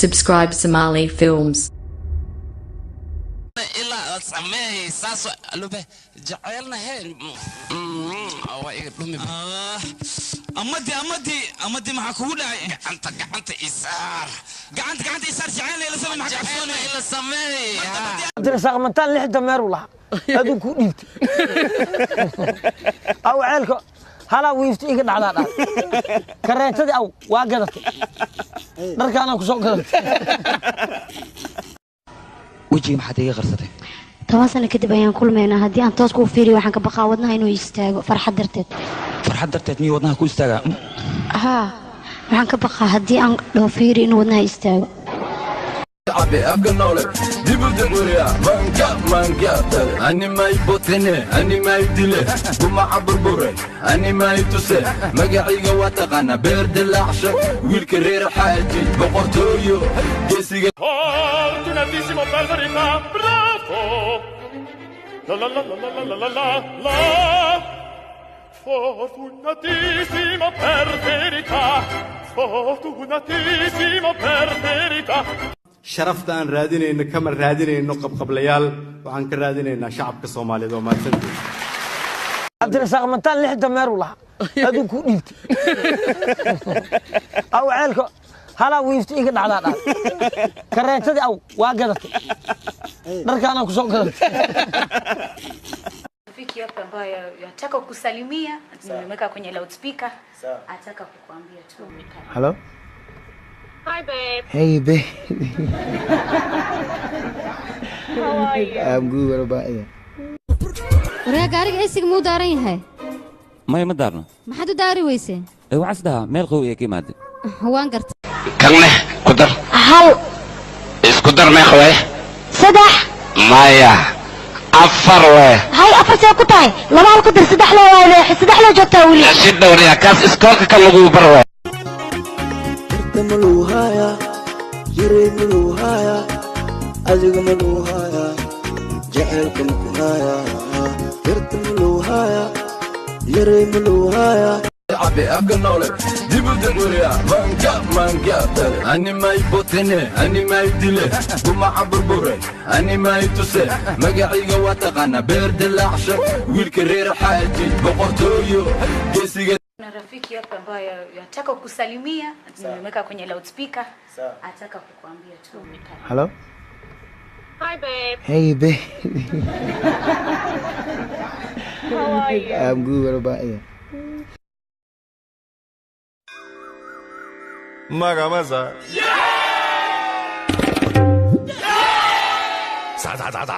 Subscribe Somali Films. Ilaa sameey saas lube jaceelna he waa iga dhumi. Amadi, amadi, amadi, maxaa kugu dhacay? Gacanta, gacanta isaar. Gacanta, gacanta isaar. Jaceelna ila samey, maxaa jaceelna ila sameey. Cabdirasaaq Mataan lix dameer u lahaa, aduu kuu dhiibtay. Aw ceelka halaa wiifta iga dhacdaa dhaa kareetadii, aw waa gadatay, dharkaanaa ku soo gadatay. Wejiga maxaad iga qarsatay? 10 sano kadib ayaan kulmaynaa. Haddii aan toos kuu fiiriyo, waxaan ka baqaa wadnaha inuu istaago farxad darteed. Farxad darteed miyuu wadnaha ku istaagaa? Haa, waxaan ka baqaa haddii aan dhaho fiiri inuu wadnaha istaago. Cabe afka noole dibuda guriya manka manka ani may botene, ani may dile gumaca burbure, ani may tuse. Magaciga waa taqaana, beer dilaacsha, wiilka reer xaaji, boqortooyo geesiga. Fortunatissimo per verità, bravo! La la la la la la la la la. Fortunatissimo per verità, fortunatissimo per verità. Sharafta aan raadinayno kama raadinayno qabqablayaal, waxaan ka raadinaynaa shacabka Soomaaliyeed oo mahadsantihiin. Cabdirasaaq Mataan lix dameer u lahaa, aduu kuu dhiibtay. Aw ceelka halaa wiifta iga dhacdaa dhaa kareetadii, aw waa gadatay, dharkaanaa ku soo gadatay. Rafiki hapa ambaye yataka kukusalimia, nimeweka kwenye loudspeaker. Ataka kukuambia tu. Hello? Hi babe. Hey baby. How are you? I'm good. What about you? Waryaa, gaariga esiga muu daaran yahay? Maya, ma daarno. Maxaad u daari weyseen? Ee, waxaan is dhahaa meel qawi ee ka imaada. Waan gartay. Kanne ku dar. Hal. Isku dar, meeqa waay? Saddex. Maya, afar waay. Hay, afartee ku tahay? Laba hal ku dar, saddex loo waaye, saddex loo joogtaa weli. Si dhowriya kaas iskoolka kan lagu bar waay. Maluuhaya jiray, maluuhaya adiga, maluuhaya jaceylka makuhaya yarta, maluuhaya yaray, maluuhaya. Cabe afka noole dibuda guriya manka manka ani may botene, ani may dile gumaca burbure, ani may tuse. Magaciga waa taqaana, beer dilaacsha, wiilka reer xaaji, boqortooyo geesiga. Kuna rafiki hapa ambaye yataka kukusalimia, nimeweka kwenye loudspeaker. Ataka kukuambia tu. Hello? Hi babe. Hey baby. How are you? I'm good. What about you? Magamaza. 咋咋咋咋？